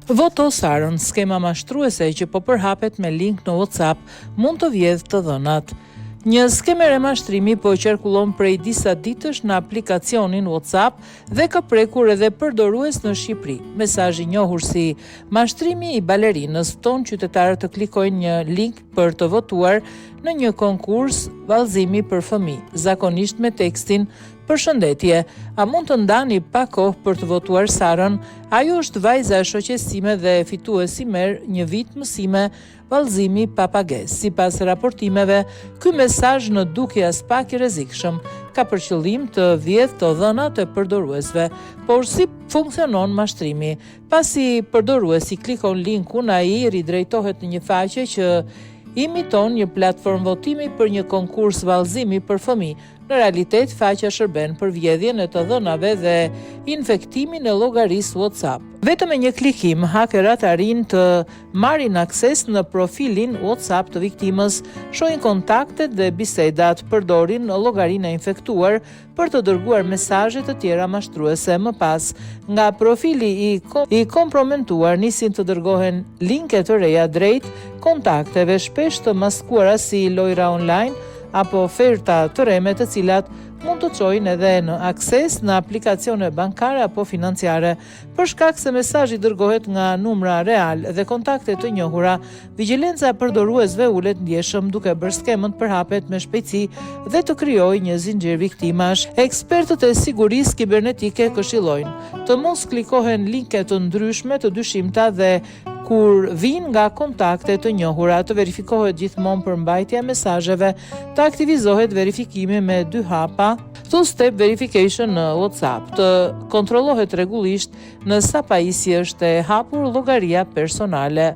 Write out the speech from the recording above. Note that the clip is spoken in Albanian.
Voto Sarën, skema mashtruese që po përhapet me link në WhatsApp, mund të vjedhë të dhënat. Një skemë e re mashtrimi po qarkullon prej disa ditësh në aplikacionin WhatsApp dhe ka prekur edhe përdorues në Shqipëri. Mesazhi i njohur si mashtrimi i balerinës fton qytetarët të klikojnë një link për të votuar në një konkurs vallëzimi për fëmijë, zakonisht me tekstin Përshëndetje, a mund të ndani pak kohë për të votuar Sarën? Ajo është vajza e shoqes sime dhe fituesi merr një vit mësime vallëzimi pa pagesë. Sipas raportimeve, ky mesazh në dukje aspak i rrezikshëm, ka për qëllim të vjedhë të dhënat e përdoruesve. Por si funksionon mashtrimi? Pasi përdoruesi klikon linkun, ai ridrejtohet në një faqe që imiton një platformë votimi për një konkurs vallëzimi për fëmijë. Në realitet, faqja shërben për vjedhjen e të dhënave dhe infektimin e llogarisë WhatsApp. Vetëm me një klikim, hakerat arrijnë të marrin akses në profilin WhatsApp të viktimës, shohin kontaktet dhe bisedat, përdorin llogarinë e infektuar për të dërguar mesazhe të tjera mashtruese. Më pas, nga profili i i kompromentuar nisin të dërgohen linke të reja drejt kontakteve, shpesh të maskuara si lojra online apo oferta të rreme të cilat mund të çojnë edhe në akses në aplikacione bankare apo financiare. Për shkak se mesazhi dërgohet nga numra realë dhe kontakte të njohura, vigjilenca e përdoruesve ulet ndjeshëm duke bërë skemën të përhapet me shpejtësi dhe të krijojë një zinxhir viktimash. Ekspertët e sigurisë kibernetike këshillojnë të mos klikohen linke të ndryshme të dyshimta dhe kur vijnë nga kontakte të njohura, të verifikohet gjithmonë përmbajtja e mesazheve, të aktivizohet verifikimi me dy hapa, two step verification në WhatsApp, të kontrollohet rregullisht në sa pajisje është e hapur llogaria personale.